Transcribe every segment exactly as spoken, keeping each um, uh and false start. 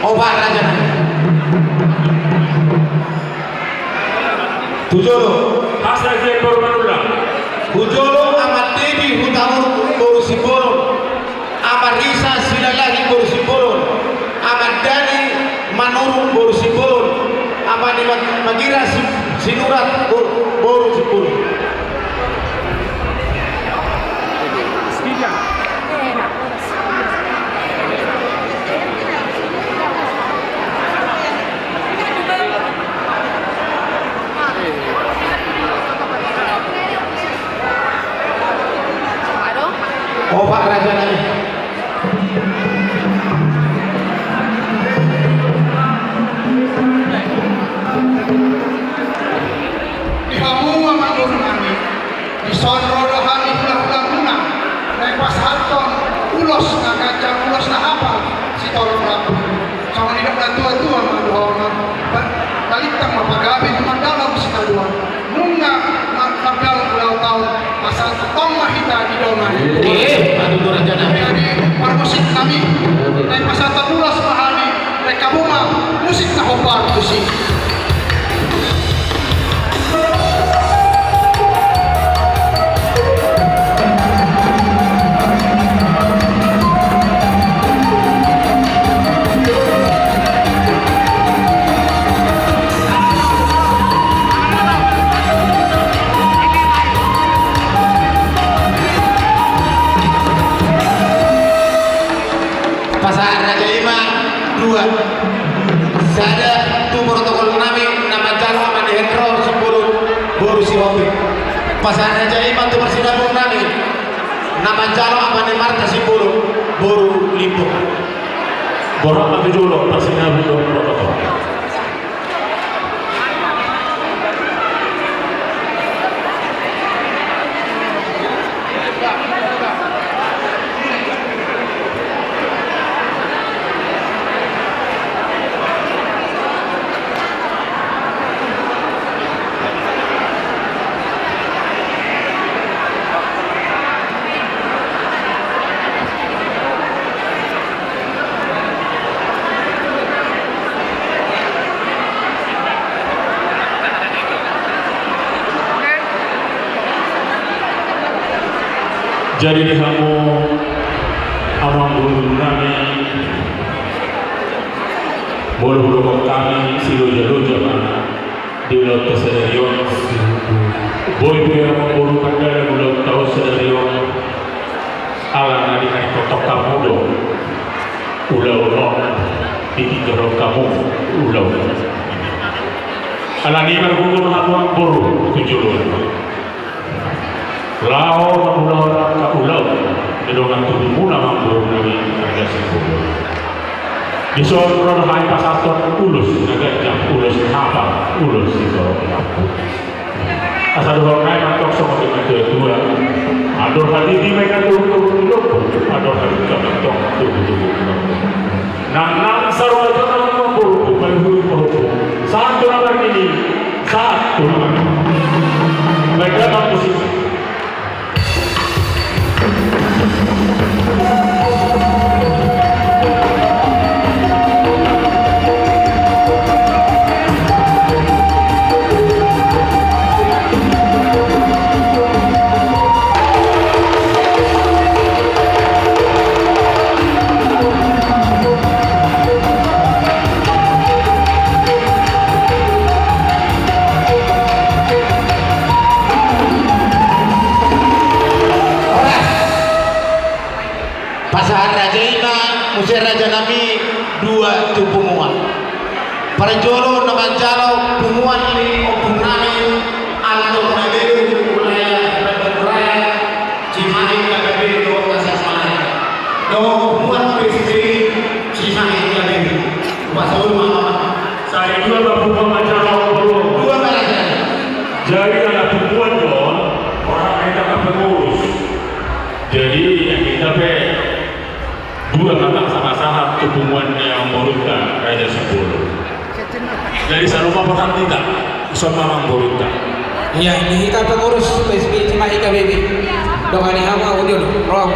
Opat raja nami. Tu jolo. Asa je baru manulang. Tu jolo Amat Dedi Hutauruk boru Simbolon. Amat Risa Silalahi boru Simbolon. Amat Dani Manurung boru Simbolon. Amat ni Mag-, Magira Si-, Sinurat bo-, boru Simbolon. Opat raja nami. Di hamu amangboru nami. Dison ro do hami hulahulamuna, na pasahathon ulos na ganjang, ulos na hapal, sitorop rambu. Songon nidok natuatua ma dohonon, ba-, balintang ma pagabe tumandalom sitadoan. Nunga ma-, mardalan ulaon taon, asa tong ma hita di dongan. Eh, patutur aja dah. Jadi, parmusik nami, na pasahathon ulos ma hami, rek hamu ma musik na hombar tusi. Pasahat raja i ma dua. Sada tu protokol nami na manjalo Ama ni Hendro Simbolon boru Sihombing. Pasahat raja i ma tu parsinabung nami na manjalo Ama ni Marta Simbolon boru Limbong. Borhat ma tu jolo parsinabung dohot protokol. Jadi di hamu amangboru nami, molo hudokkon hami siloja-loja ma di ulaonta sadari on. Boi pe amangboru mandalan ulaonta on sadari on, alana dihadirhon hamu do ulaon on, ditinggalhon hamu ulaon on. Alani i margogo ma hamu amangboru tu jolo. Laho mangulahon angka ulaon ni dongan tubumuna amangboru nami Raja Simbolon. Dison ro do hami pasahathon ulos na ganjang, ulos na hapal, ulos sitorop rambu. Asa dohonon nami ma antong songon nidok ni natuatua: Andor hatiti ma inna togutogu ni lombu, andor halumpang ma antong togutogu ni lombu. Nangnang saruajon amangboru, paluhut pahompu. Sahat tu na marnini, sahat tu na marnini. Baik, dapat musik. Pasahat raja i ma muse raja nami dua tu punguan. Parjolo na manjalo punguan ni ompung nami Alto Maderu, wilayah Bandung Raya, Cimahi K B B dohot Tasikmalaya. Dohot punguan P S B I Cimahi K B B. Pasahat ma. Sai dua ma punguan manjalo, dua ma raja. Jadi ala punguan do on, orang minta ke pengurus. Jadi, ya, hita pe dua ma, sama sahat tu punguan ni amangborunta Raja Simbolon. Jadi, salupa pasahat hita, dison ma amangborunta. Ia, di hita pengurus P S B I Cimahi K B B. Dongan ni hamu, udah, rom.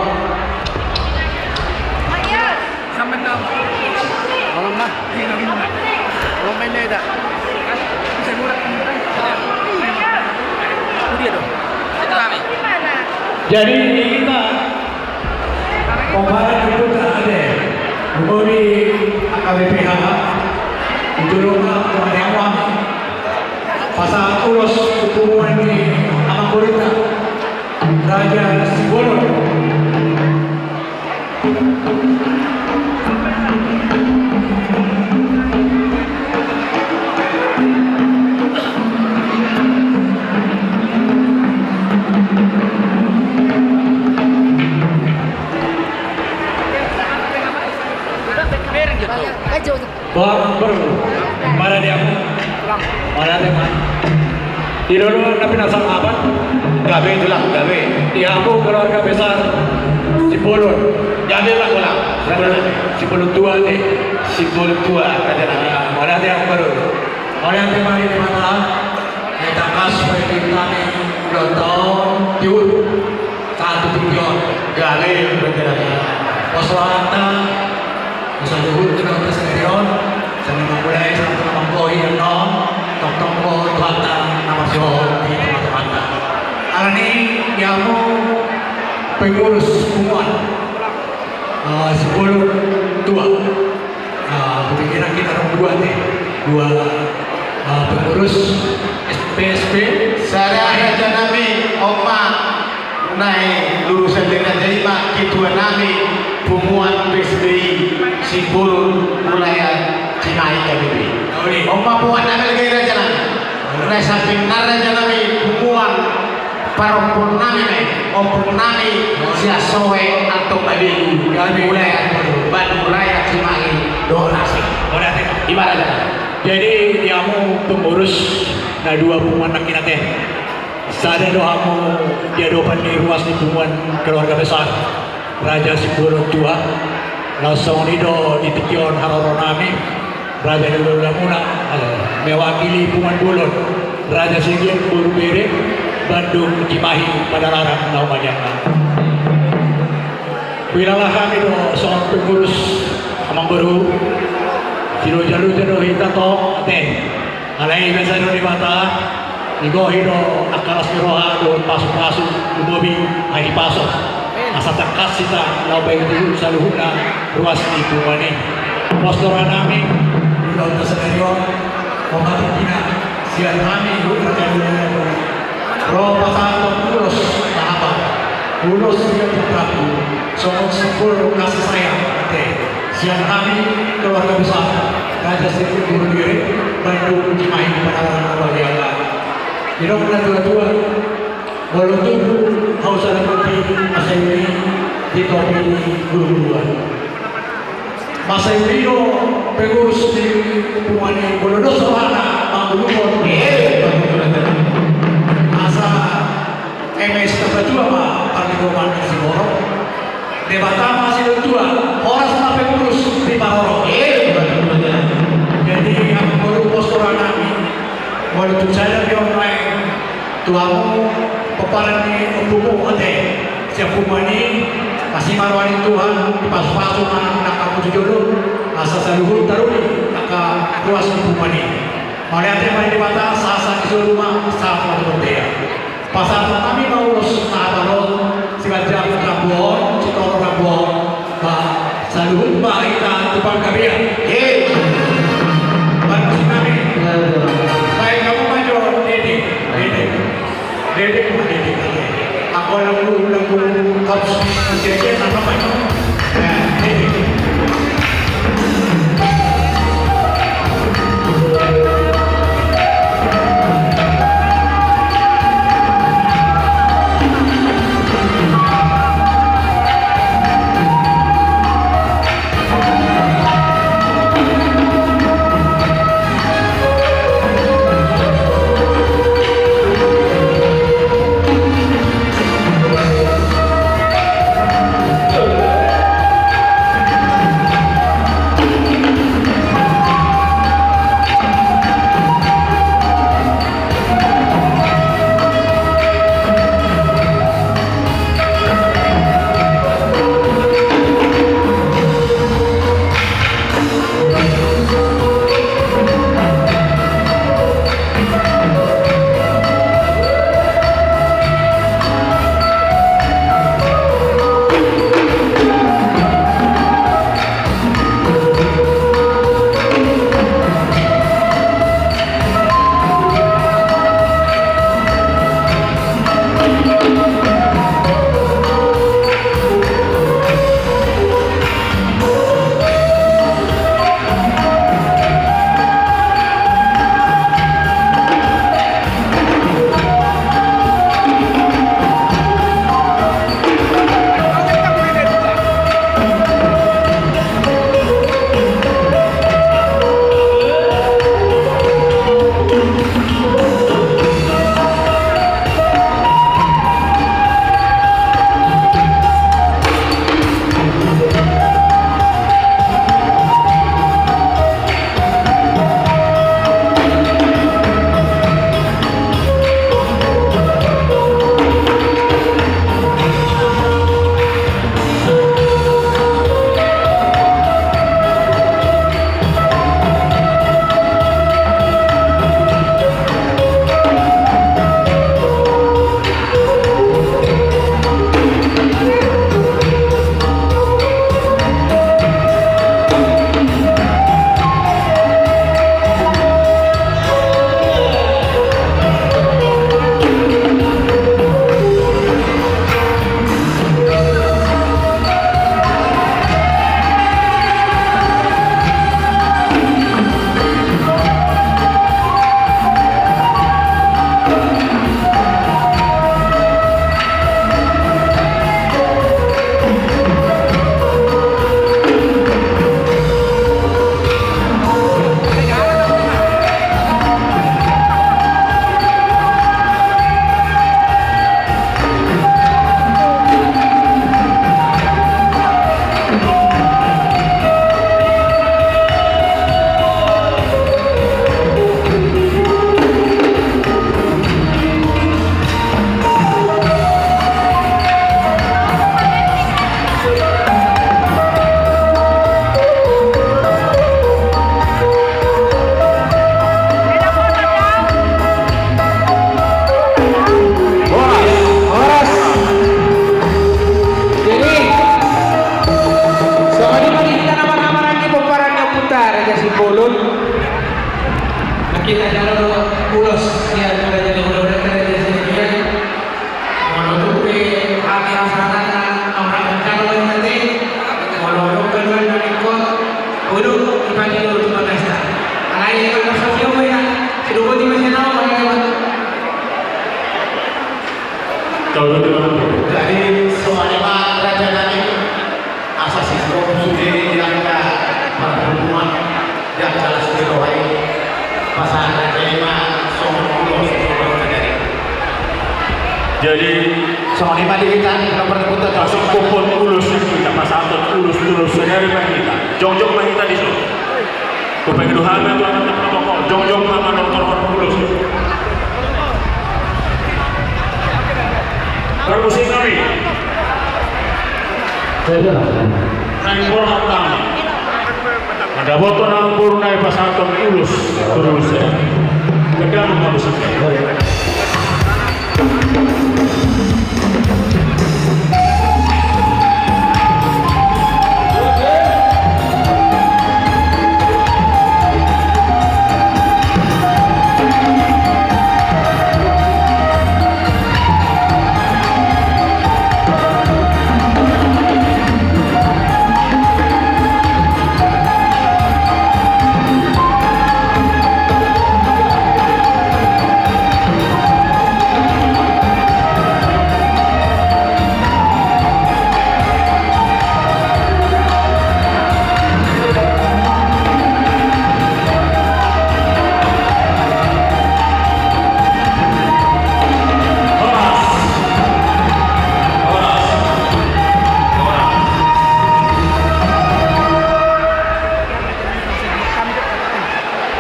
Jadi kita pembahasan kita ada di A K B P H, itu rumah, rumah yang lama. Pasahat ulos tu punguan ni amangborunta, Raja Simbolon. Bang, bro. Mana dia? Mana dia, Bang? Di dulu na pinasahapan. Gabe, Tulang, gabe. Di hamu keluarga besar Simbolon. Gabe, Bang, Tulang. Simbolon, Simbolon tua, nih. Simbolon tua, kata dia. Mana dia, bro? Mana dia, Bang, di mata? Ia tangkas, baik, kita nih, ulang tahun, tiur. Sahat tu tingki on, gabe, berarti. Pos rohanta, saluhut tu dongan sadari on, sai na mamulai, sai na manggohi annon, tongtong do Tuhanta na marsihohot di tongatongaanta. Alani i, di hamu pengurus punguan, eh, Simbolon tua. Ah, hupikiran hita adong dua, ate, dua, ah, pengurus S P S P. Sada, raja nami, on ma na i, lurus raja, i ma ketua nami punguan P S B I Simbolon, wilayah Cimahi, K B B. On ma punguan nami, raja nami. Na i sampingna, raja nami, punguan parompu nami, ompung nami, Siasoe, Antong Mabelu, wilayah, baen wilayah Cimahi dohot Tasik. Ibaratna. Jadi, di hamu pengurus na dua punguan nangkin, ate. Sada do hamu di adopan ni ruas ni punguan keluarga besar Raja Simbolon tua, laos songon i do di tingki on haroro nami, raja ni hulahula muna, eh, mewakili punguan bolon, Raja Sigian boru bere, Bandung Cimahi Padalarang na humaliangna. Huilala hami do songon pengurus, amangboru, siloja-loja do hita, ate. Alai basa do Debata, digohi do angka las ni roha dohot pasupasu, lumobi hahipason. Asa tangkas hita laho bahen tu saluhutna ruas ni punguan i. Pos roha nami, di ulaonta sadari on, on ma tingkina, sian hami, ro pasahathon ulos na hapal. Ulos sian putraku, songon simbol kasih sayang, ate. Sian hami keluarga besar Raja Sigian boru bere, Bandung Cimahi Padalarang na humaliangna. Didok natuatua, molo tubu hau sada pudi, masa i di topi ni guluguluan. Masa i do pengurus ni punguan i, molo dos rohana mangulungon. Asa eme si Tambatua ma parlinggoman ni siborok. Debata ma sidontua, horas ma pengurus diparorot. Eh, betul, betul. Jadi, amangboru, pos roha nami, molo tung sada pe on naeng tu hamu pomparan ni ompumu, ate, sian punguan i, asi ma roha ni Tuhan, dipasupasu ma nang hamu tu jolo, asa saluhut taruli angka ruas ni punguan i. Mauliate ma di Debata, sahat-sahat ni solu ma, sahat ma tu bontean. Pasahaton nami ma ulos na hapal on, siganjang rambu on, sitolu rambu on, ba saluhut ma hita tu panggabean. He. Baen musik nami. Baen hamu ma jo, Dede. Dede. Dede, Dede. Anggo lagu, lagu, harus siap-siap, apa, Dede. Simbolon. Makin ada lo ulos dia juga jadi ulos, ulos, ulos, ulos. Molo tung pe hami hasahatan na orang mencari lo nanti. Molo tung pe lo nanti ikut. Udah, ipan dulu tu pesta. Alai ya, kalau sosio ya. Sudah buat di masjid tahu mana. Jadi, soalnya Pak Raja Dani, asa siswa sude di angka perhubungan, di angka las di bawah, pasangan Raja Ima, songon ulos, songon dari. Jadi, soalnya Pak Dita, nomor rebutan, masuk kumpul ulos, kita pasangan ulos, ulos, saudari Pak Dita. Jongjong Pak Dita di situ. Kupeng duhana tu anak protokol, jongjong ma manortor ulos. Parmusik nami. Naeng borhat hami. Mandapothon anak boru nai pasahathon ulos, ulos. Gandang ma musik.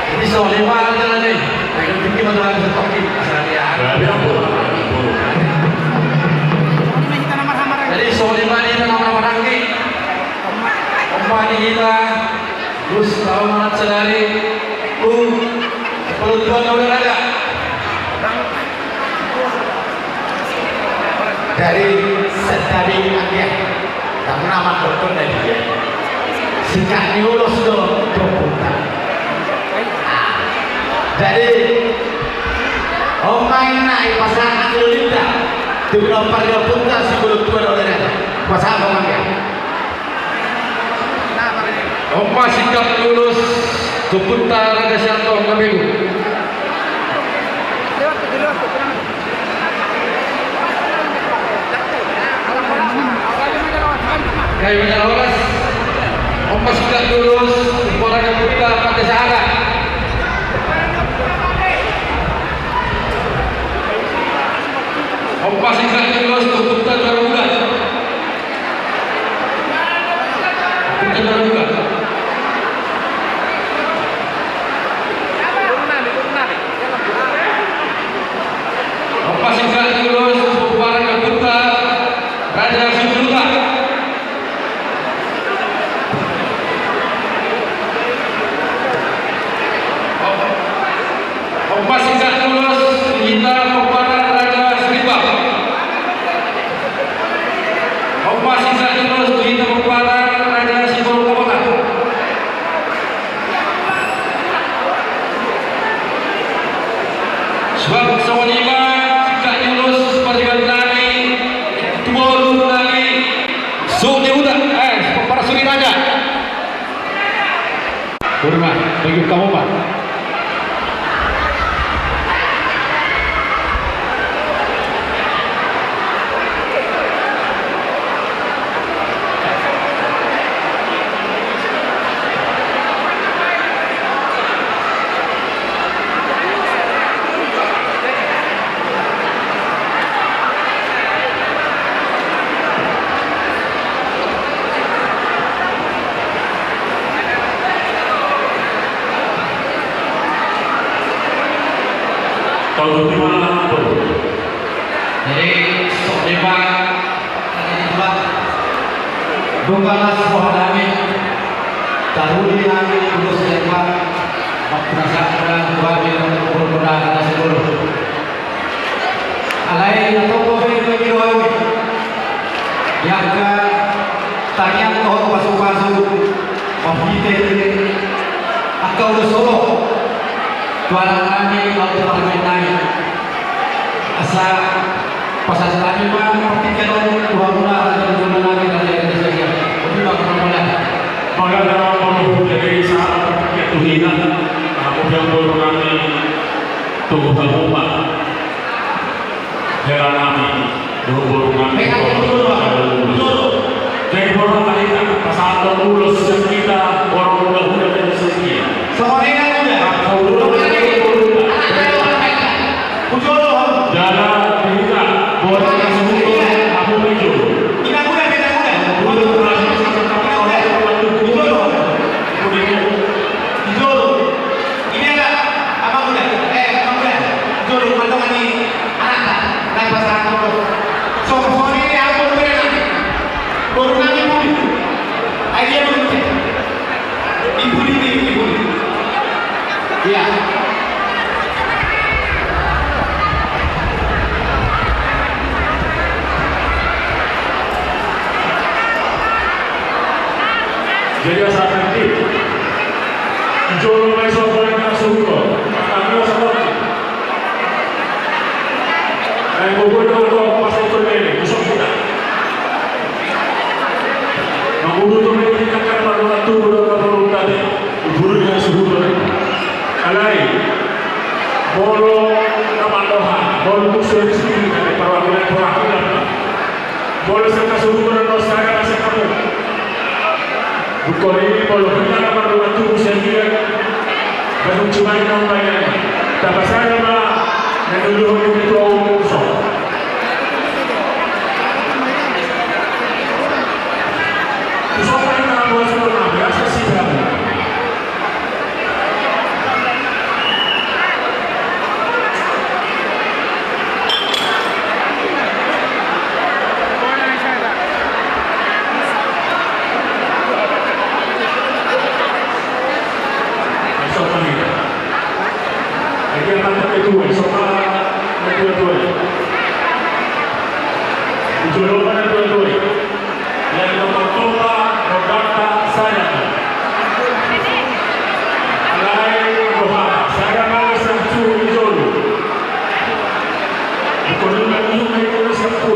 Jadi, songon i ma, Tulang, eh. Jadi, songon i ma, Tulang, marhahamaranggi. Ompung ni hita, terus tahu mana sadari, tu, peruntukan kau dah ada. Dari sadari agia, karena mandok tu dari dia. Singkat ni ulos do, do punta. Jadi, omain na i pasangan lulinta, tu pinompar do punta, si belum tua do lena. Pasangan omain ya. Ompung singkat ni ulos, tu punta Raja Siantong na begu. Gabe ma jala horas. Ompung singkat ni ulos, tu punta Raja Punta Pande Sahara. Ompung singkat ni ulos, tu punta Tuan Muda. Ompung singkat ni ulos, tu punta Raja Siburuta. Ompung singkat ni ulos, tu hita pomparan Raja Sirimbang. Ompung singkat ni ulos, tu hita pomparan Raja Siborok Kapota. Suang songon i ma, singkat ni ulos, parjolo nami, tu boru nami, Suni Uda, eh, parjolo Suni Raja. Kurma, bagi kamu, Pak. Jadi, songon i ma, dung las roha nami, taruli hami ulos ni Debata, marpinasakna tu hami, marpinasakna tu hami. Alai na tongtong pe bagi do hami. Di angka tangiang dohot pasupasu, marhite Angka ulos holong tu anak nami, tu parmen nami. Asa pasahat hami ma partingkian on tu hamuna, tu hamuna, tu hamuna. Mauliate ma, mauliate ma, jadi sahat partingkian tu hita. Ahu pe, boru nami, tu hamuna. Hela nami, boru nami. Jadi boru nami, pasahathon ulos sian hita, boru nami, sian hita. Songon i ma, boru nami. Jala di hita, boru nami, boru nami. Di jolo. Ini ada, Amang Uda. Eh, Amang Uda. Jolo, mantong ani anakta. Nang pasahat jolo. So, so ini aku udah nanti. Baru nanti pulih. Ai dia dulu. Ibu ini, ibu ini. Iya. Jadi asa nanti. Jolo ma i so boleh masuk lo. Kami asa nanti. Eh, pokoknya kalau pas itu ini, besok kita. Mangudut tu mei di kakak, mardongan tubu do, mardongan tubu tadi. Iburu dengan suhu do. Alai. Molo na mandohan, molo musuh di sini, dari perwakilan-perwakilan. Molo sian hasuhuton do, sada ma sian hamu. Bukan ini, molo hita na mardongan tubu sian dia. Baru cuma ini namanya. Tapasada ma, na dulu itu umum so. Jadi akan pakai dua, soal dua-dua. Jolo ma na dua-dua. Yang nomor dua, Roberta Sayang. Alai, Roberta Sayang, alai satu di jolo. Bukan lima, lima itu satu.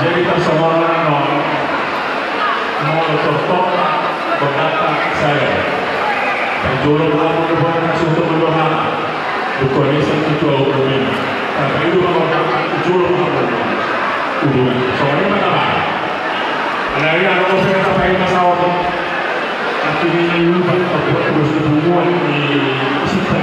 Jadi persoalan no. Molo tongtong Roberta Sayang. Jolo ma hamu do, buat na sudah berdoa. Bukan iseng ketua umum ini. Tapi itu mau jolo ma hamu. Udah, soalnya mana, Pak? Ada yang ada mau saya sampaikan masalah. Tapi ini lupa buat terus hubungan di situ.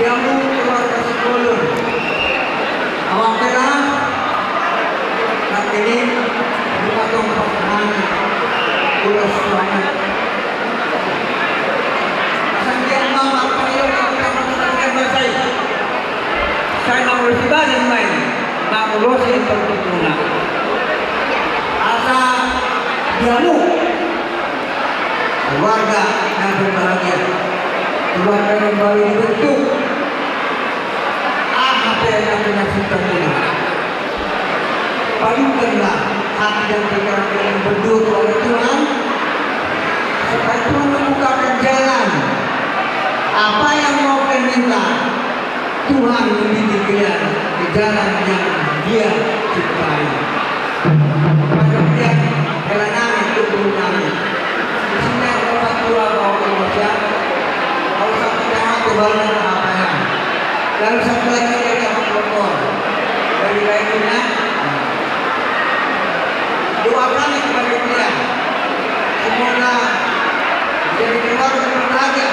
Dia mu keluarga sekolah. Awak kira, nak ini, buka tong pasangan, ulas banget. Sangkian mama, payo, kamu tak mau sangkian basai. Sai mangurusi badan main, mangurusi perkebunan. Asa dia mu. Keluarga yang berbahagia, keluarga yang baru dibentuk. Apa yang kami nasibkan ini? Padukanlah hati dan pikiran kalian berdua kepada Tuhan. Tuhan membimbing kalian ke jalan yang Dia cintai. Pada dia, hela nami, tubuh nami. Di sini ada orang tua, bawa keluarga. Kau satu jamaah tu balik apa ya? Lalu satu lagi dia yang keluar. Dari baiknya, doa kami kepada kalian. Semoga jadi keluarga yang berbahagia.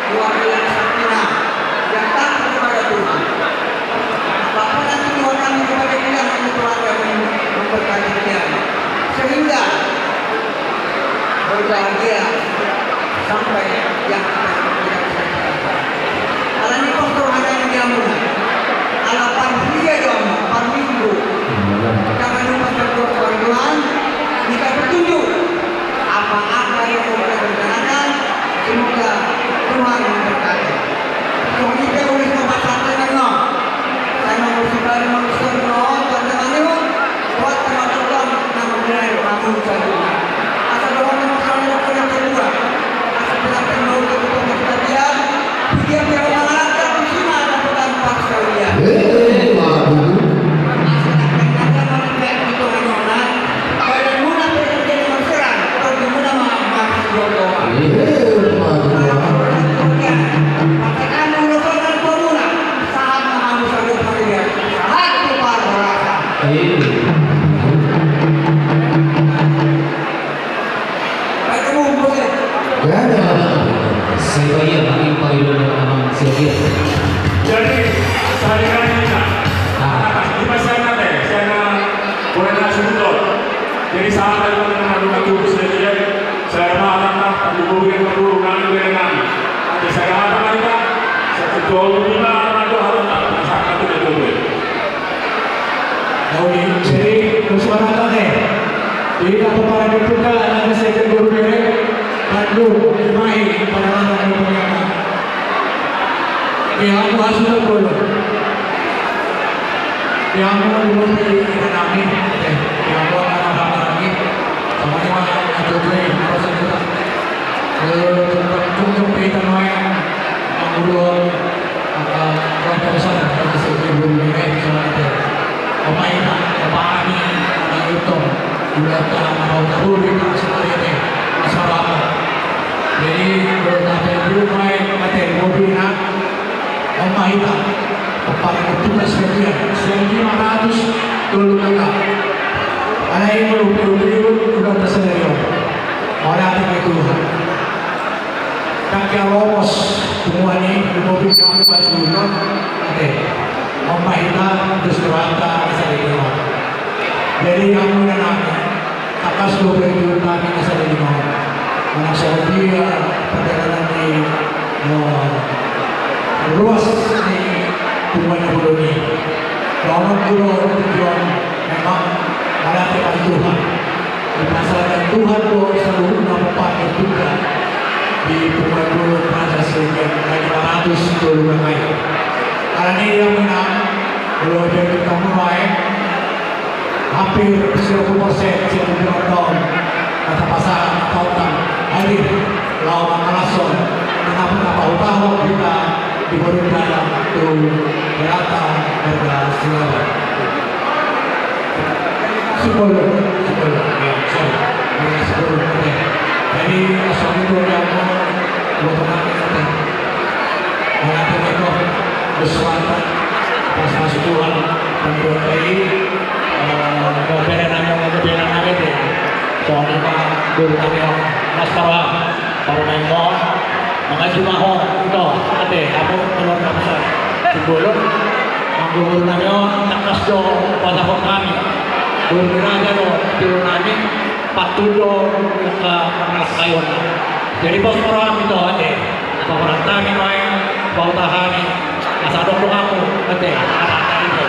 Keluarga yang sakinah, yang takut kepada Tuhan. Apapun nanti Tuhan kami kepada kalian, kami keluarga mem-, memberkati kalian. Sehingga berbahagia sampai yang kita tidak bisa capai. Alani pos rohana di hamuna. Ala parhia do hamu, parminggu. Jangan lupa berdoa kepada Tuhan, minta petunjuk. Apa-apa yang mau kita rencanakan, semoga Tuhan memberkati. Songon i pe ulos na pasahaton on. Sai mangusik bari mangusik on, tondangan i on. Buat teman-teman na memulai bangun saluhutna. Asa dohot teman-teman yang kedua. Asa pengantin mau ke tempat kita dia. Dia yang mengalahkan musibah dan bukan paksa dia. Eh, waduh. Jadi, sehari-hari kita, ah, di pasar nanti, saya Bulan Asubuton. Jadi saat tadi teman-teman rumah tubuh saya lihat, saya marah lah, tapi gue bikin keburu nanti gue nanti. Nanti saya marah lah kita, satu jauh lima, atau harus tak, tak, tak, tak, tak, tak. Jadi, bersuara tadi. Jadi, tak apa-apa, ada juga, ada saya ke guru ini. Bandung, Cimahi, pada mana yang punya. Di hamu asuda bolon. Di hamu dulu di ina nami, eh, di hamu anak-anak lagi. Sama ni mah, ajo gue, harus ada. Eh, tentang kunjung pe ita noe, yang dulu, maka, keluarga besar, ada sebagai guru ini, sama itu. Oma ita, oma ami, anak itu, juga ke anak orang dulu, itu, sama itu, masalah. Jadi, kalau tak ada dulu, main, mati, mobil, nak. Oma ita, kepala petugas bagian, seribu lima ratus dulu kakak. Alai molo ubi-ubi udah tersedia. Oleh hati Tuhan. Kaki alomos, semua ni, mobil kamu pas dulu, oke. Oma ita, terus berata, saya di rumah. Jadi, kamu dan aku, Tangkas do pengajari nami na saleleng on. Manang songon dia pardalanan ni, eh, ruas ni punguan ni bolon i. Dohonon do di tingki on memang mauliate ma di Tuhan. Dipasahat Tuhan do saluhutna pomparan ni Tuhan di punguan bolon Raja Siagian, na lima ratus tolu ma i. Alani i, amang inang, molo diatur hamu nuaeng, hampir seratus persen sian di penonton na tapasahat, na taotang hadir laho mangalashon na tapahutahon hita di Borondala tu hita marga Silaban. Sepuluh, sepuluh, ya, sorry. Ya, sepuluh, oke. Jadi, langsung itu yang mau buat nanti, oke. Mauliate ma i, bersuara pas masuk Tuhan, pembuat T I, eh, bere nami, bere nami, ate. Songon i ma guru nami, Mas Parwa, Parwa Maimon, mangajumahon, ito, ate, apo, keluarga besar Simbolon, anggo guru nami on, tangkas do pasahathon hami. Guru ni raja do, guru nami, pantun do, angka, angka, angka, angka, angka, jadi pos roham ito, ate. Paborhat hami nuaeng, pahuta hami. Asa adong do hamu, ate, anak-anak ito.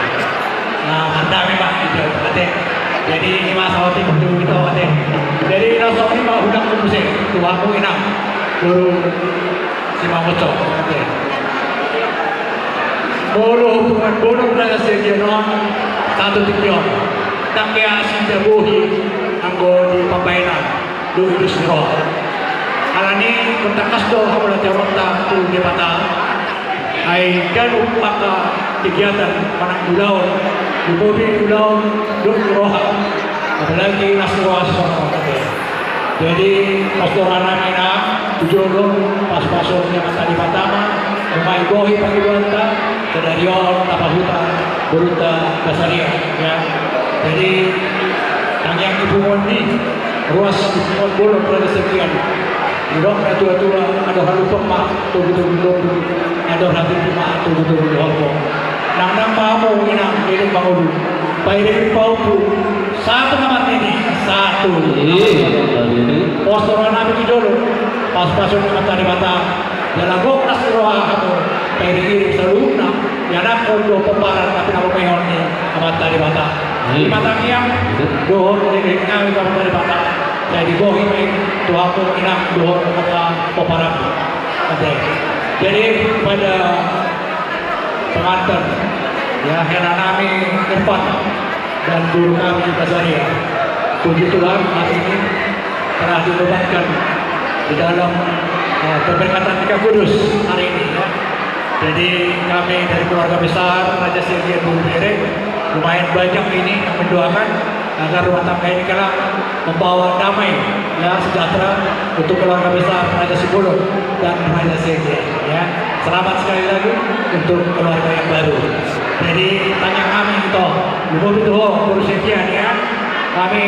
Na, mantap memang ito, ate. Jadi, i ma saotik tu ito, ate. Jadi, langsung i ma hudangkon muse tu hamu inang. Guru Simangunsong, ate. Molo hubungan bolon Raja Siagian on, sahat tu tingki on. Ndang hea sijabohi anggo di pambahenan. Dohot dos ni roha. Alani i, tangkas do hamauliateonta tu Debata. Ai ganup angka kegiatan manang ulaon, lumobi ulaon dohot roha, apalagi las ni roha sesama. Jadi, pos roha nami na tu jolo, pasupasu ni Amanta Debata ma, nunga dibohi pangidoanta, sadari on tapahuta borunta Basaria, ya. Jadi, tangiang ni punguan i, ruas ni punguan bolon raja Siagian. Didok natuatua, andor halumpang ma togutogu ni lombu, andor hatimti ma togutogu ni horbo. Nangnang ma hamu inang, leleng mangolu, pairing pahompu, sahat tu na marnini, sahat tu. Iya, iya. Pos roha nami tu jolo, pasupasu ni Amanta Debata, jala gok las ni roha hamu, pairingiring saluhutna, ianakhon dohot pomparan na pinapaihon ni Amanta Debata. Iya. Di mata tangiang, iya, dohot leleng nami tu Amanta Debata. Jadi bohi ma i tu hamu inang dohot angka pomparan. Oke. Jadi pada pengantin, ya, hela nami Irfan dan guru kami Basaria. Puji Tuhan, hari ini telah dinobatkan di dalam, eh, pemberkatan nikah kudus hari ini, ya. Jadi kami dari keluarga besar Raja Siagian Bulu Bere lumayan banyak ini yang mendoakan agar rumah tangga ini kelak membawa damai, ya, sejahtera untuk keluarga besar Raja Simbolon dan Raja Siagian, ya. Selamat sekali lagi untuk keluarga yang baru. Jadi tangiang nami, ito, lumobi tu ho boru Siagian, ya. Kami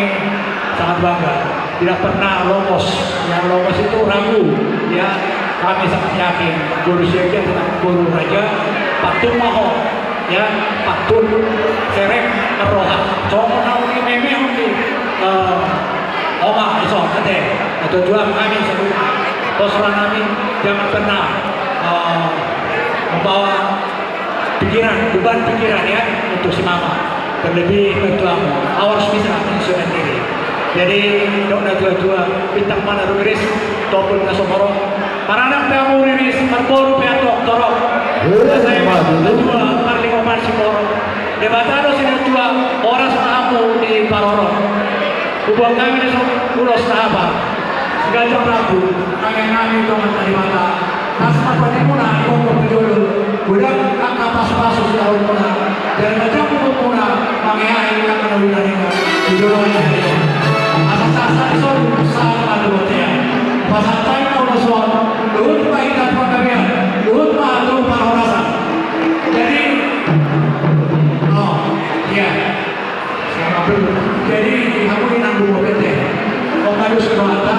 sangat bangga. Tidak pernah logos. Yang logos itu ragu, ya. Kami sangat yakin boru Siagian tetap boru raja. Pantun ma ho, ya, pantun serep marroha. Songon na uli meme uli, eh, oma, iso, ate. Ate, tujuan kami sebut, pos roha nami, jangan pernah, eh, membawa pikiran, beban pikiran, ya, untuk si mama. Terlebih mertuamu, awas bisa menyusahkan diri. Jadi, dok natuatua, bintang ma na rumiris, tombol na so horong. Maranak pe hamu riris, marboru pe antong torop. Eh, saya ma, dua, parlima, parsiporo. Debata do sinatua, horas ma hamu diparorot. Huboan hami na so ulos na hapal. Siganjang rambu, tangiang nami tu Amanta Debata. Las ma patimuna, di ombun pajolo, godang angka pasupasu sitahunon muna, jala ganjang umur muna, mangeahi angka na binahenmuna di joloan ni ari on. Asa sahat-sahat ni solu, sahat ma tu bontean. Pasahat hami ma ulos on, luhut ma hita tu panggabean, luhut ma tu parhorasan. Jadi, oh, iya. Jadi, hamu inang, boru, bete, on ma dos rohanta,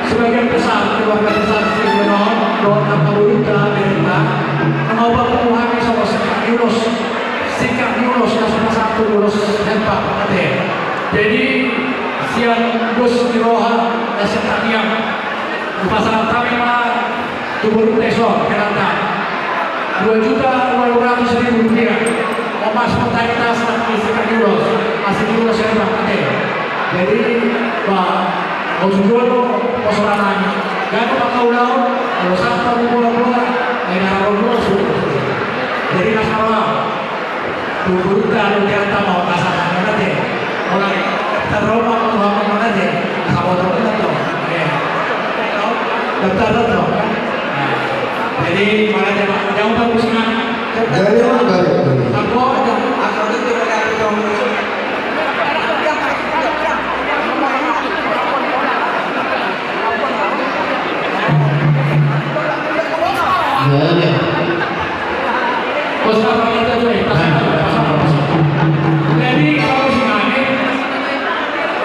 sebagian besar keluarga besar Siagian on, dohot angka boru, bere, na mauba tu hami songon singkat ni ulos, singkat ni ulos, na so pasahathon ulos hempang, ate. Jadi, sian dos ni roha, na sian tangiang, hupasahat hami ma tu boru Teso, heranta. Dua juta dua ratus ribu rupiah. Emas mentalitas na mengisikan ulos. Asik ulos ya, Bang. Oke. Jadi, Pak, mau juga lo, mau seorang lagi. Gak ada bakal ulang. Kalau siapa mau buat, buat. Ayo, nara lo, suruh. Jadi, masalah. Tubuhta lu jata mau pasangan mana je? Orang terlalu mau mau mana je? Sama orang itu tuh. Ya. Daftar tuh. Nah, jadi mana je, Pak? Jauh kan musim mana? Dari mana, dari? Aku ada. Aku ada tuh, ada tuh. Ya, ya. Jadi, kalau si Mane,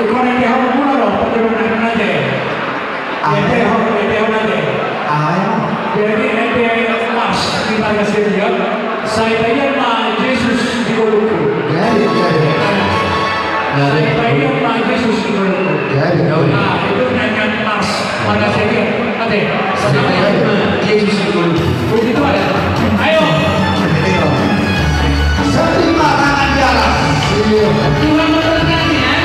ikon yang dia mau pulang loh, perjalanan aja. Ete ho, ete ho, ete. Jadi, ete Mars di Marga Setia, sai taian ma Jesus di ngolungku. Jadi, jadi. Sai taian ma Jesus di ngolungku. Jadi, jadi. Nah, itu nyanyian Mars Marga Setia. Ate, sai taian ma Jesus di ngolungku. Begitu ada. Ayo. Terima tangan di atas. Iya. Tuhan memberkati, ya.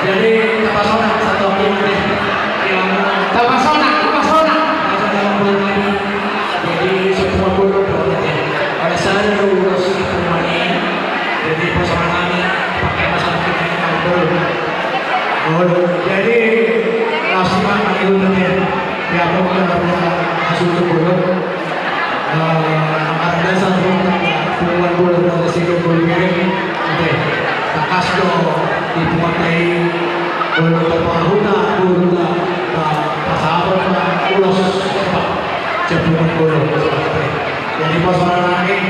Jadi, tapasona satu waktu nanti. Tapasona, tapasona. Jadi, semua pun, oleh saya, ulos, semuanya. Jadi, pasangan kami pakai masalah kita, kan, bro. Oh, jadi, langsung, Pak, itu tadi. Ya, aku mau kasih ke, eh, anggaran dasar, punguan bola, berarti sih, bola, oke. Tangkas do di punguan tai, bola, Pak Huta, bola, Pak, Pak Sahabat, Pak Ulos, Pak. Jadi, pos rata nangkin,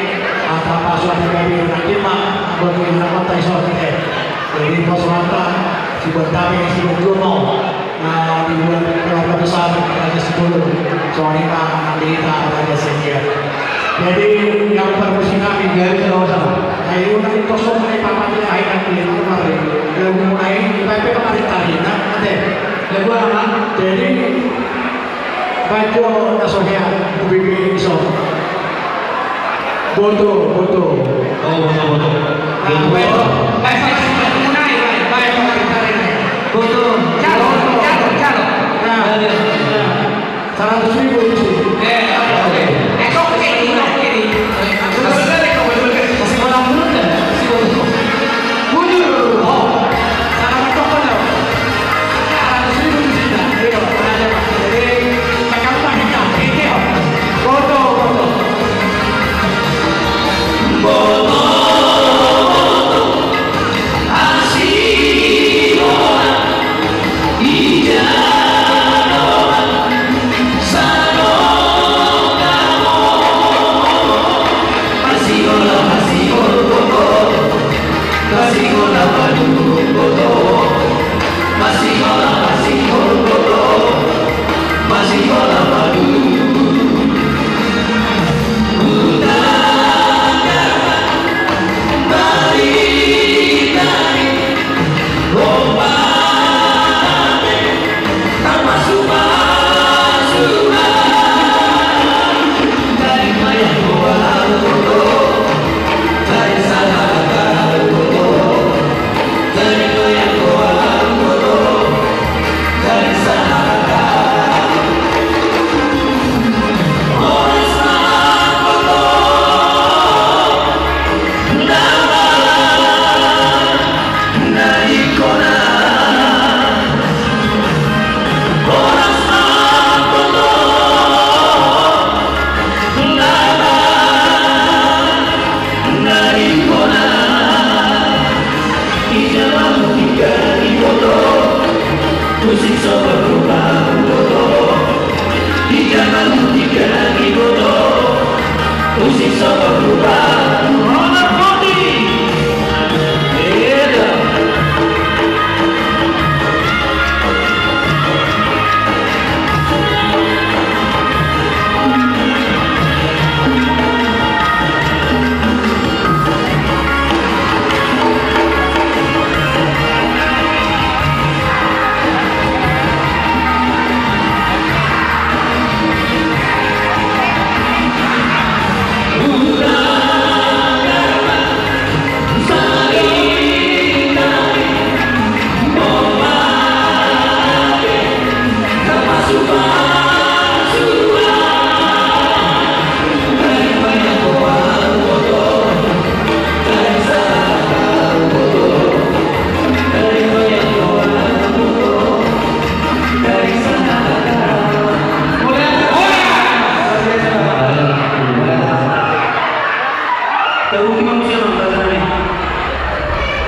asa pasuan di kami nangkin ma, bagi anak kota iso, eh. Jadi, pos rata, si Bantami, si Bantuan mau, nah, di bulan keluarga besar Raja Sipulun, soalnya Pak Andita Raja Setia. Jadi, yang permusikan, jadi, sama-sama. Nah, ini udah kosong, ini Pak Andita, ini kemarin. Yang mulai, P P kemarin tadi, nah, nanti. Lagu apa? Jadi, Baco na so hea, U B B iso. Boto, boto. Oh, boto, boto. Ah, boto. Bae, bae, bae, bae, bae, bae, bae, bae. Boto. Jalo, jalo, jalo. Nah, nah. Seratus ribu di sini. Eh, oke. Eh, kok kayak gini, kok kayak gini? Masih kurang dulu dah. Masih kurang. Bujur. Oh. Salah toko lo. Salah seribu di sini. Ayo, ada. Jadi, macam apa kita? Ini, oh. Foto, foto. Foto. Asik. Ija. Sano.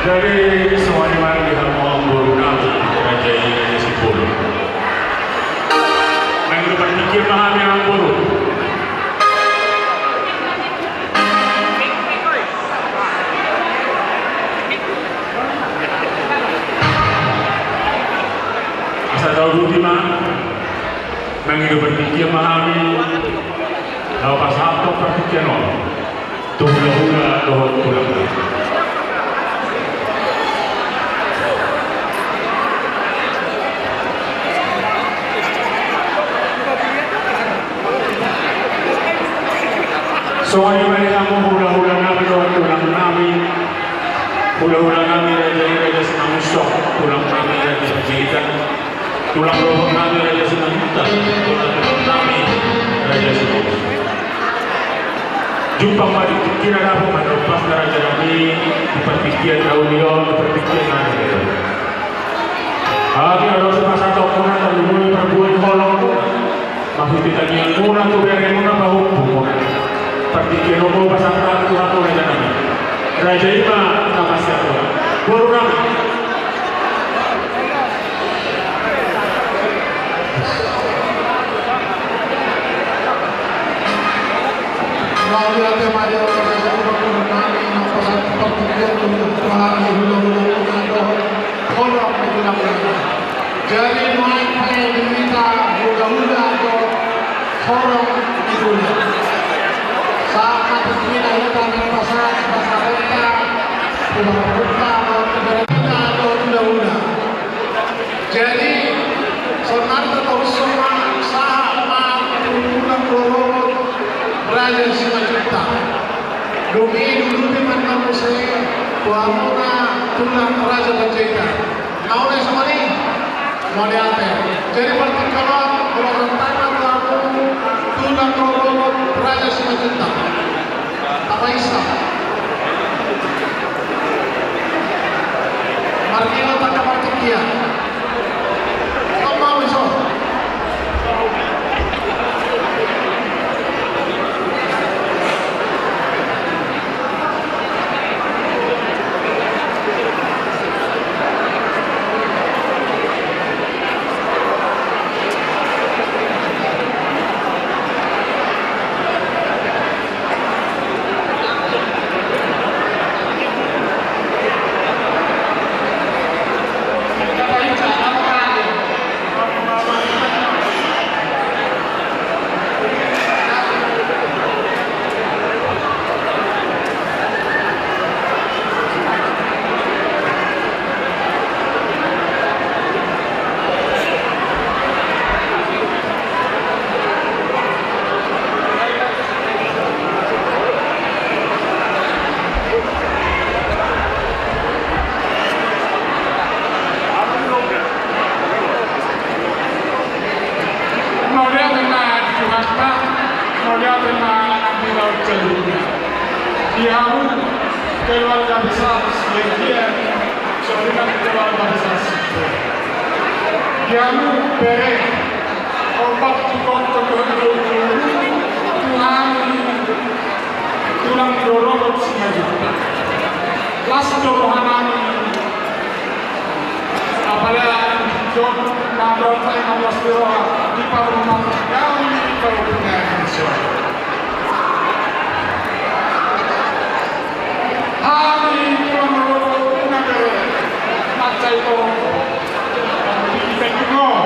Jadi songon i ma di hamu amangboru nami, raja i, raja Simbolon. Mangido partingkian ma hami, amangboru. Asa tauduti ma, mangido partingkian ma hami, laho pasahathon partingkian on tu hulahula dohot tulang. Songon i ma di hamu hulahula nami dohot tulang nami, hulahula nami raja i, raja Simanjuntak, tulang nami raja Panjaitan, tulang rorobot nami raja Simanjuntak, tulang rorobot nami raja Simanjuntak. Jumpang ma di tingki na dapot, mandohot pas na raja nami di partingkian na uli on, di partingkian na uli on. Hami adong sipasahaton muna, tarlumobi parbue ni holong muna, marhite tangiang muna tu bere muna, pahompu muna. Partingkian on ma pasahat tu hamu raja nami. Raja i ma na masiampura. Boru nami. Mauliate ma di hamu raja, boru nami, na pasahat partingkian tu hami hulahula, hulahula dohot holong ni tulang. Jadi nuaeng pe di hita hulahula dohot holong ni tulang. Sahat ma tingki na hita na pasahat, pasahat hita, hulahula dohot hulahula. Jadi saonari tatorus ma sahat ma tu tulang rorobot raja Simanjuntak. Dung i duduti ma muse tu hamuna tulang raja Panjaitan. Nauli songon i. Mauliate. Jadi partingkian on, ulos tangan tu hamu tulang rorobot raja Simanjuntak. Tapaisa. Marnida tanda partingkian. Tamba uli so. Mauliate ma di Tuhanta, mauliate ma di laut jalunya. Di hamu keluarga besar Siagian, songon i ma keluarga besar Simbolon. Di hamu bere, opat tu kotko, tu hami tulang rorobot Simanjuntak. Las do roha nami. Apala jot na dong paling awas di roha di parumahan kami kalau punya insya. Hami tulang rorobot na bere, mansai to. Di Tanjung.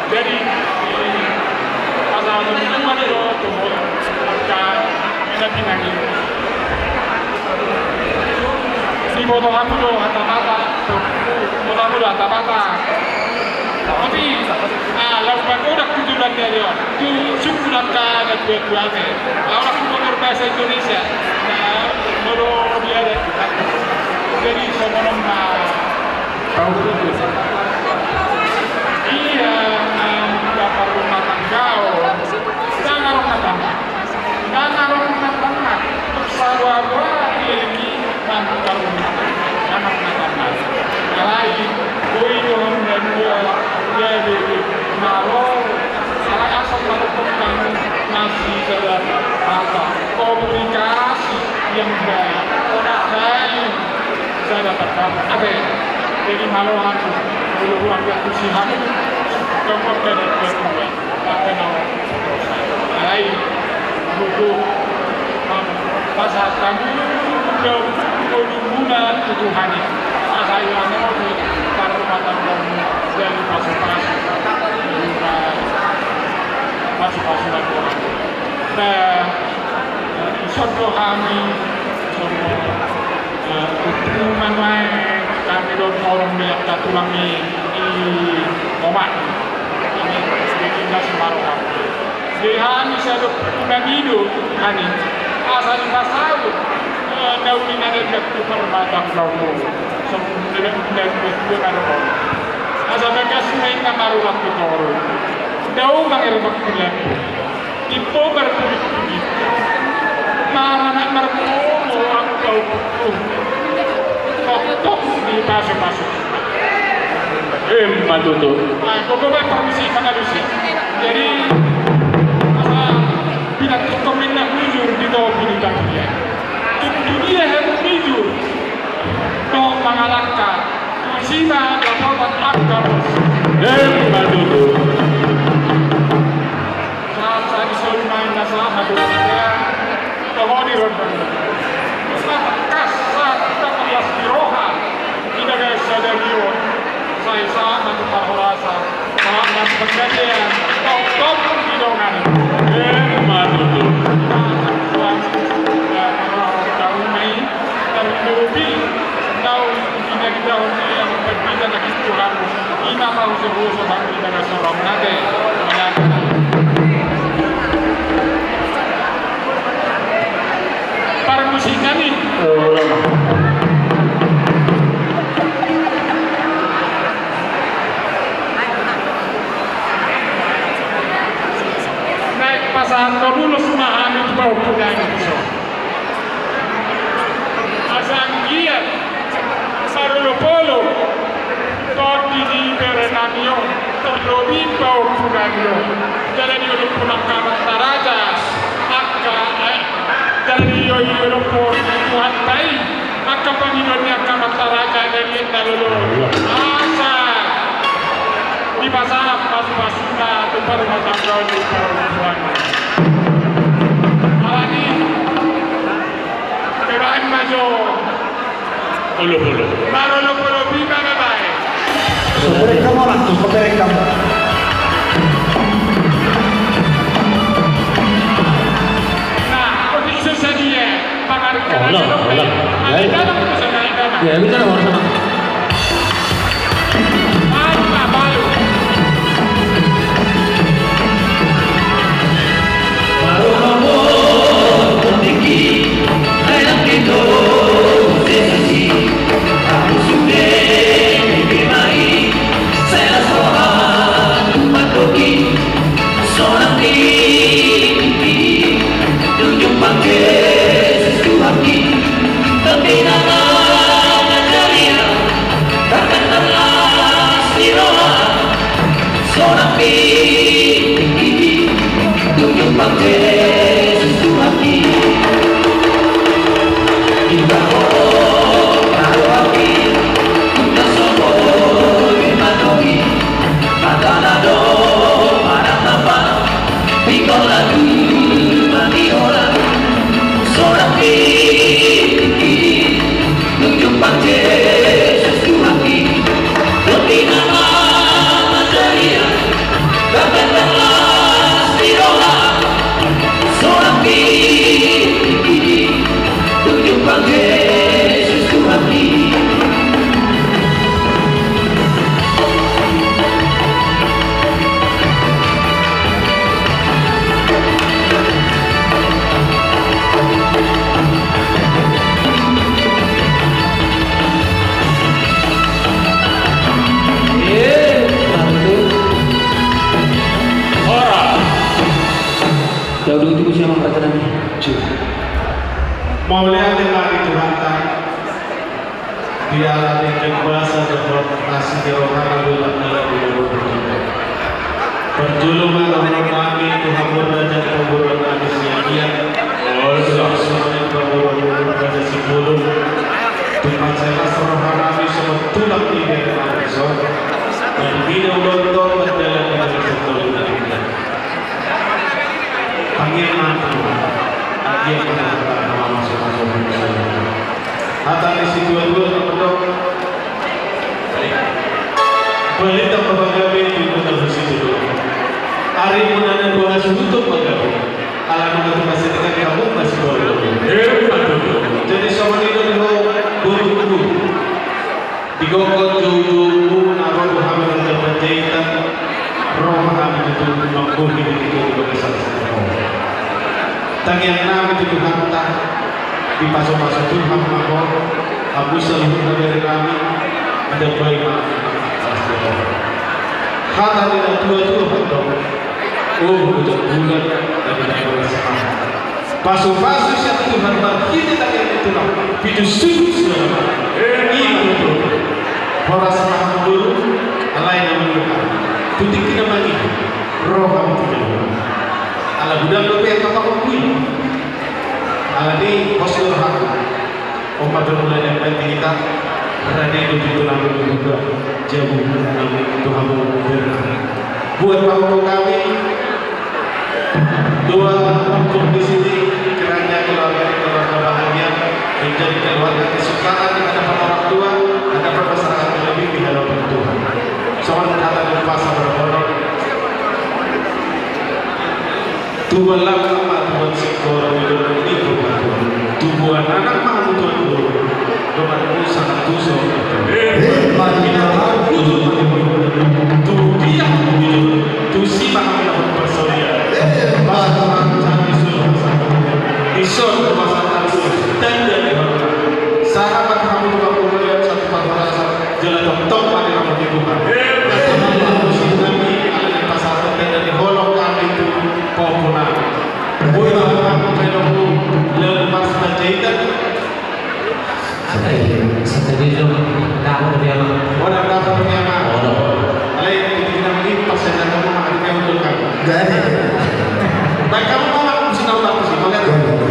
Jadi, eh, pasangan itu kan itu, angka, minat pinangi. Diboto hamu do hata-hata, boto hamu do hata-hata. Tapi, ah, lagu pagodang tu tulang dari on. Tu suku angka adat dua-dua te. Lagu pagodang bahasa Indonesia. Nah, molo dia ada. Jadi, somonon ma. Ia, na parrumah tangga on, ndang adong na tangga. Ndang adong na tangga. Saboa-boa i, i, na parrumah tangga. Ndang adong na tangga. Alai, boi do hamu na dua, gabe, malo. Alai, asal malo tentang nasi sada, apa, komunikasi yang baik. Baik. Sada tangga, ate. Jadi, malo hamu, molo hurang, ya, tu si hamu. Gampang kan, gampang. Alai, buku, am, pasahat hamu, dau, kodumuna, tu Tuhan i. Asa i, anu, di parrumah tanggamu, jadi pasu-pasu. Pasu-pasu, pasu-pasu. Nah, ison do hami, songon, eh, umpama nuaeng hami dohot horong ni angka tulang i, i omak. Jadi, na so maroha. Jadi, hami sadok unang i do, hami. Asa dipasaut, eh, na uli na denggan tu parrumah tanggamu. Songon na denggan tu parrumah tanggamu. Asa bagas ma inna marulak tu toru. Dao mangerbak tu lambung. Imbo marbulik-bulik. Maranak marmomo angka ompu. Toktok dipasu-pasu. Emma tutu. Ah, pokokna parmisi manalusi. Jadi, asa pinantukkon ma inna bujur di topi ni bagia. Tung tu dia hamu bujur. Tong mangalangka. Tusi ma dapotan angka bos. Emma tutu. Sahat-sahat i solu ma inna sahat tu dia. Toho di ronda. Sahat kas, sahat tangkas las di roha. Di bagasan sadari on. Sai sahat ma tu parhorasan. Sahat ma tu panggabean. Tongtong di dongan. Emma tutu. Sahat tu suami. Ya, kalau tahu mai. Tarlumobi, naung pinagitahon ni amang pandita na kintuhan, ima ma usurhuso bang di bagas sorong nate. Parmusik nami. Naeng pasahat ulos ma hami tu pahompu nami dison. Asa anggiat marolopolop tondi ni berenami on, tarlobi pahompunami on. Jala diolophon angka amanta raja, angka, eh, jala diolophon Tuhanta i angka pangidoan ni angka amanta raja na liat na lolo. Asa dipasahat pasupasuna tu parrumatanggaon ni parompuan. Alani, kebaen ma jo. Olo, olo. Marolopolop i ma baen. Soperek kamu orang tuh, soperek kamu. Nah, kok bisa sadia? Olo, olo. Ya, bisa, bisa. Mauliate ma di Tuhanta, di ala denggan basa dohot asi ni rohana, bulan dalam di umur hita. Parjolo ma dohonon nami tu hamu raja ni pamoruon nami Siagian. Olo. Songon i pamoruon raja Simbolon. Tumpak selas roha nami songon tulang di bere nami son. Dan bina ulontong berjalan di dalam sentol. Tangiang nami, tangiang nami, tangiang nami. Hata ni situatua na mandok: Balintang ma pagabe di kota Husitu. Arimuna na dua hasuhuton pagabe. Ala nunga tu masih dengan kamu masih bolong. Jadi songon i do di ho boru. Di gokhon joujoumu na ro do hami Raja Panjaitan, ro ma hami tutu manggohi di tutu di bagasan sadari on. Tangiang nami tu Tuhanta, dipasupasu Tuhan ma ho, hamu saluhutna bere nami, mandambai ma. Hata ni natuatua mandok: O, hujabulan, na di dalam semangat. Pasupasu sian Tuhan marhite tangiang ni tulang, pitu suku suara. Ima tutu. Horas ma hamu boru, alai na mangihut. Tu tingki na mangihut, roha ma tu jabu. Ala godang dope angka pangungkui. Alani pos do rohangku. Opat do mulai dari hita. Rade do pintu nami buka. Jabu nami tu hamu bere nami. Buat pangungkui nami. Dua, untuk di sini kiranya keluarga, keluarga bahagia, menjadi keluarga kesukaan di hadapan orang tua, hadapan masyarakat, terlebih di hadapan Tuhan. Songon hata ni umpasa berkata, tubuan langkang ma tubuan singkoru, tubuan anak ma tubuan boru. Dongan musa na tuso. Eh, mari kita. Tu dia, tu si ma hami na parsaulian. Eh, mari. Dison, dison, tanda ni hormat. Sahat ma hamu tu parhorasan, satu parhorasan, jala tongtong ma di rahut ni Tuhan. Eh, mari. Pasahat tanda ni holong hami tu pahompu nami. Boi ma hami pelok lagu Mars Panjaitan. Santai, santai dulu. Dapot dia, Bang. Oh, dapot dia, Bang. Oh, dapot. Alai, di tingki nami pas saya datang, Bang, nanti kamu dulu, Bang. Gak ada. Baik, kamu, Bang, aku mesti tahu, Bang, mesti. Oke.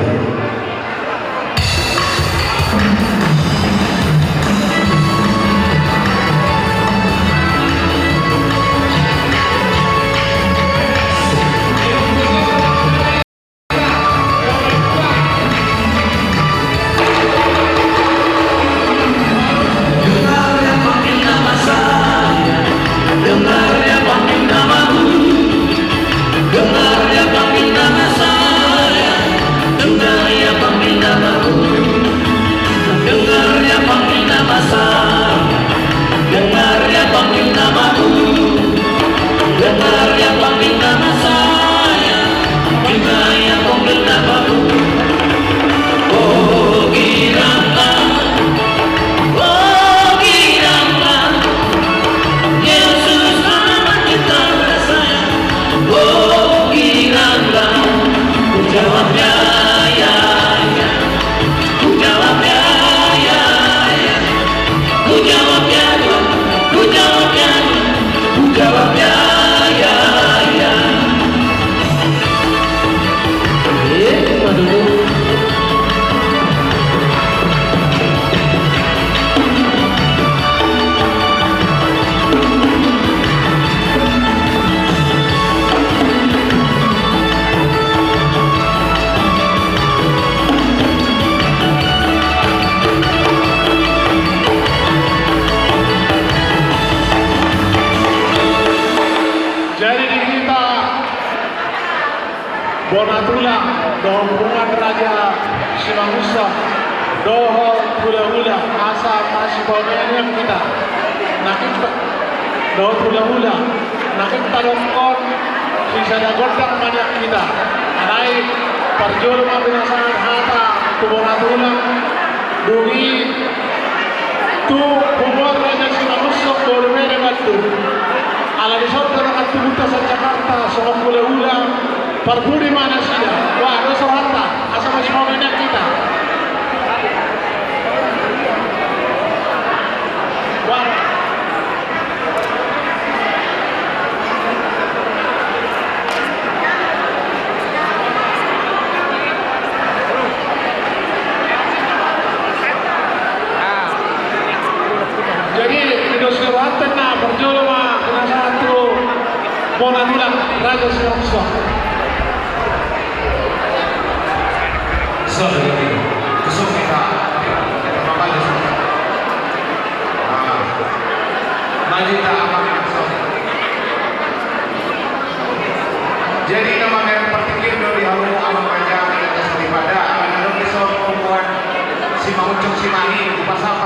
Jadi di hita bona tulang dohot punguan Raja Simangunsong dohot hulahula, asa masipaoneenon hita. Nangkin dohot hulahula, nangkin tadokkon sisada gondang ma nian hita. Alai parjolo ma pinasahat hata tu bona tulang. Dung i tu punguan Raja Simangunsong, boru bere Bandung. Ala dison do na tubuan Jakarta songon hulahula, parpudi ma nasida. Wah, Jadi, di dos ribu empat belas, nah, parjolo ma, penasaran tu, bona tulang, Raja Silangsong. Sorry, sorry. Sorry, kita. Apa aja, sorry. Ah. Maju, tak apa, sorry. Jadi, nama kalian berpikir dari hamu, abang raja, ada satu pada, ada dong di soal perempuan, si Mang Ucok, si Mani, di pasar.